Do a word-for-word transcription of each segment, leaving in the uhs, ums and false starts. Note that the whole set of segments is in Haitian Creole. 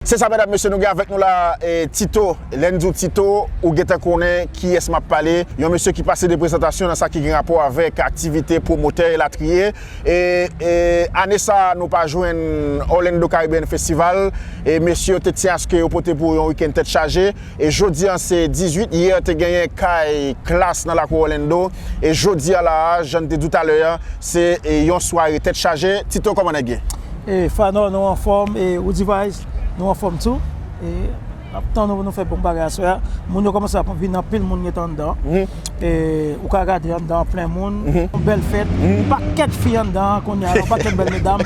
Se sa, medam, mesye, nou gen avèk nou la, e, Tito. Lè n di w Tito, ou gentan konnen kiyès m ap pale. Yon mesye ki pase de prezantasyon nan sa ki gen rapò avèk aktivite, pwomotè, elatriye. E, e, ane sa a, nou pa jwenn Orlando Caribbean Festival. E mesye yo te tyen aske yo pote pou yon wikenn tèt chaje. E jodi a, se dizuit, yè te genyen kay Klass nan lakou Orlando. E jodi a la a, jan n te di w talè a, se, e, yon sware tèt chaje. Tito, kòman nèg ye? E Fanò, nou anfòm, e Roody Vice, nou anfòm tou. E n ap tann nou pou nou fè bon bagay aswè a. Moun yo kòmanse ap vin, anpil moun gentan anndan. E ou ka gade anndan an plen moun. Yon bèl fèt. Pakèt fi anndan an kounye a, yon pakèt bèl medam.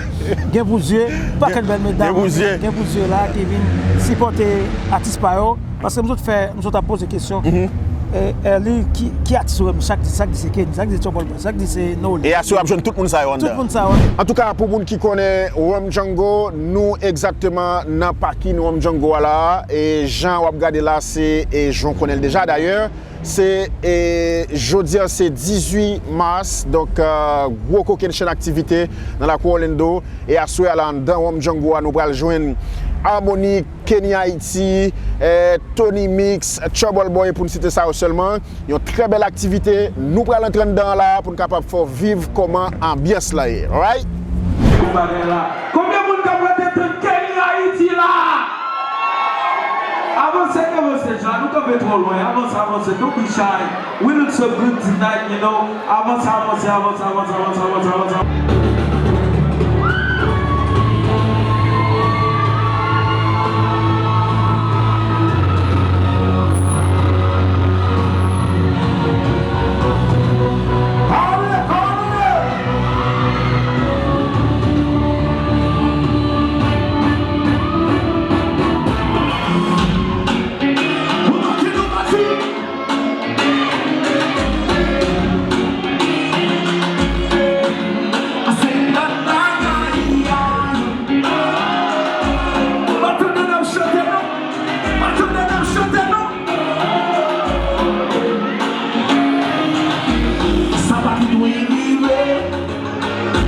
Gen pou zye, pakèt bèl medam. Gen pou zye. Gen pou zye la ki vin sipòte atis pa yo. Paske m sot fè, m sot ap poze kesyon. E, Early, ki, ki atis ou renmen? Sa k di, sa k di se Kenny, sa k di se Trouble Boy, sa k di se Nolly. E aswè w ap jwenn tout moun sa yo anndan. Tout moun sa yo. Antouka, pou moun ki konnen Rum Django, nou egzakteman nan pakin Rum Django a la. E jan w ap gade la, se, e jan w konnen l deja dayè. Se, e, jodi a, se dizuit mas, donk, e, gwo kokennchenn aktivite nan lakou Orlando. E aswè a la, anndan Rum Django a, nou pral jwenn Harmonik, Kenny Haiti, e, Tony Mix, Trouble Boy, pou n site sa yo sèlman. Yon trè bèl aktivite. Nou pral antre anndan an la pou n kapab fè w viv kòman anbyans lan ye. Alright? Bon bagay la. Konbyen moun k ap rete tann Kenny Haiti la? Avanse, avanse, Jean, nou kanpe twò lwen. Avanse, avanse, don't be shy. We look so good tonight, you know. Avanse, avanse, avanse, avanse, avanse, avanse, avanse. Sa pa t dwe rive.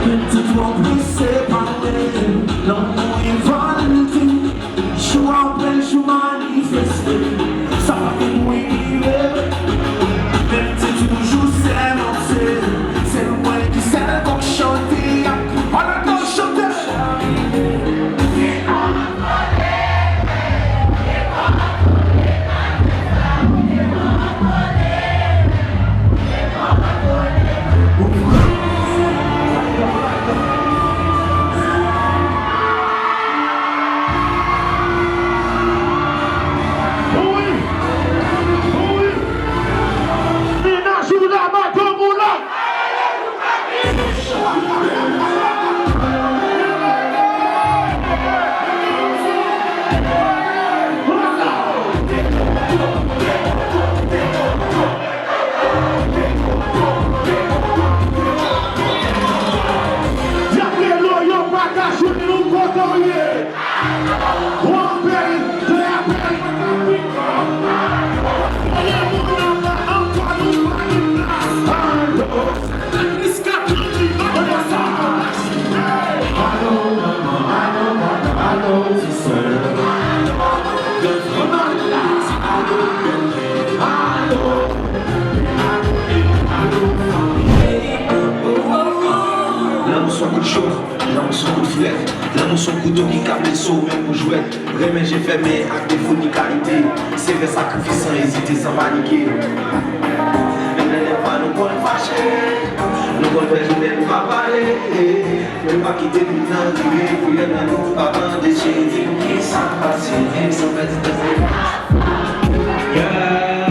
Penti twò prese pale, lanmou e vanite. Jou apre jou manifeste, sa pa te dwe rive. Penti toujou sèmante, se mwen ki sèl k ap chante. Ala k ap chante. Wi! Wi! Mennaj ou la, madanm ou la! Y ap rele w, yo pa ka jwenn ou kote w ye. Ou anpèl, de apèl. Premye moun anba ankò, nou pa gen plas. Alo. Satanis k ap di, alo sa. Alo manman, alo papa, alo ti sè. Alo, alo, alo, alo. Lanmou s on kout cho, lanmou s on kout frèt. Lanmou s on kouto ki ka blese w menm pou jwèt. Renmen je fèmen ak defo ni kalite. Sevè sakrifis san ezite, san panike. Menm lè lè pa nou konn fache, nou konn fè jounen nou pa pale. Men pa kite dout nan rive, priyè nan nou pa mande cheri, di m kisa k pase, san pèdi tan se pa. Yeah. Yeah.